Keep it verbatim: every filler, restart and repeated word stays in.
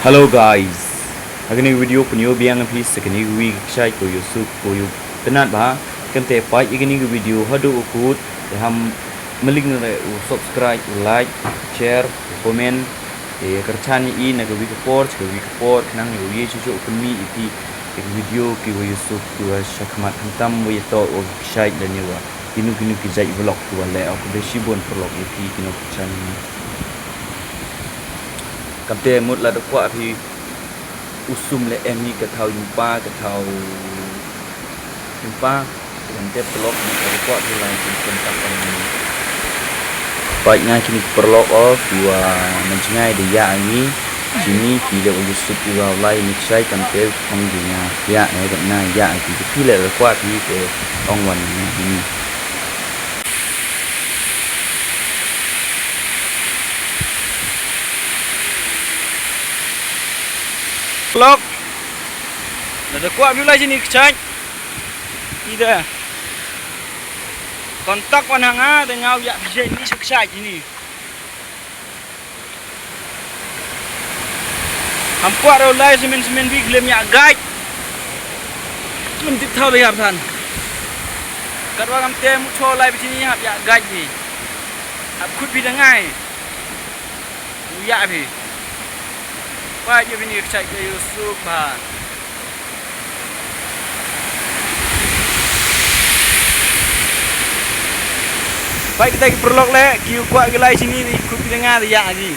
Hello guys. Ha kane ka video pynïoh biang ïa phi sa kane ka wi ka kshaid ka Yusuf ka Yusuf. Te nat ba kam te peit ïa kane ka video haduh u kut, te ham mylliem re u subscribe, u like, share, u comment. Te kyrchan ïa i na ka wi ka por sha ka wi ka por khnang ïa u ïa shuh shuh u pynmih ïa phi ïa ka video ki wa Yusuf ki wa shakhmat, khamtam wa ïa toh wa kshaid lane wa kino kino ki jait vlog ki wa leh. Ong khublei shibun paralok ïa phi kino ki channel. Kamte mut lada kwah phi u sum leh em hi ka thaw jumpa, ka thaw jumpa. Kamte paralok mut lada kwah phi lai phi contact ong. Peit nga kini ki paralok o, ki wa na jngai da ïa ngi. Kini ki leh u Yusuf ki wa lai ni kshaid, kamte ong ki nga ïa, eh, na ïa ki, phi leh lada kwah phi te ong wan na kini. Paralok, lada kwah phi u lai jini kshaid, i da contact wan ha nga, da nga u ïa phi jini sha kshaid jini. Ham kwah re u lai smen smen phi khlem ïa guide. Khlem tip thaw da ïa than. Katwa kamte mut shu lai phi jini hap ïa guide phi. Hap khut phi da ngai. U ïa phi. Peit ïa phi ni ka kshaid ka Yusuf ba. Peit kita ki paralok leh, ki kwah ki lai jini, ki khut ki da nga da ïa ki.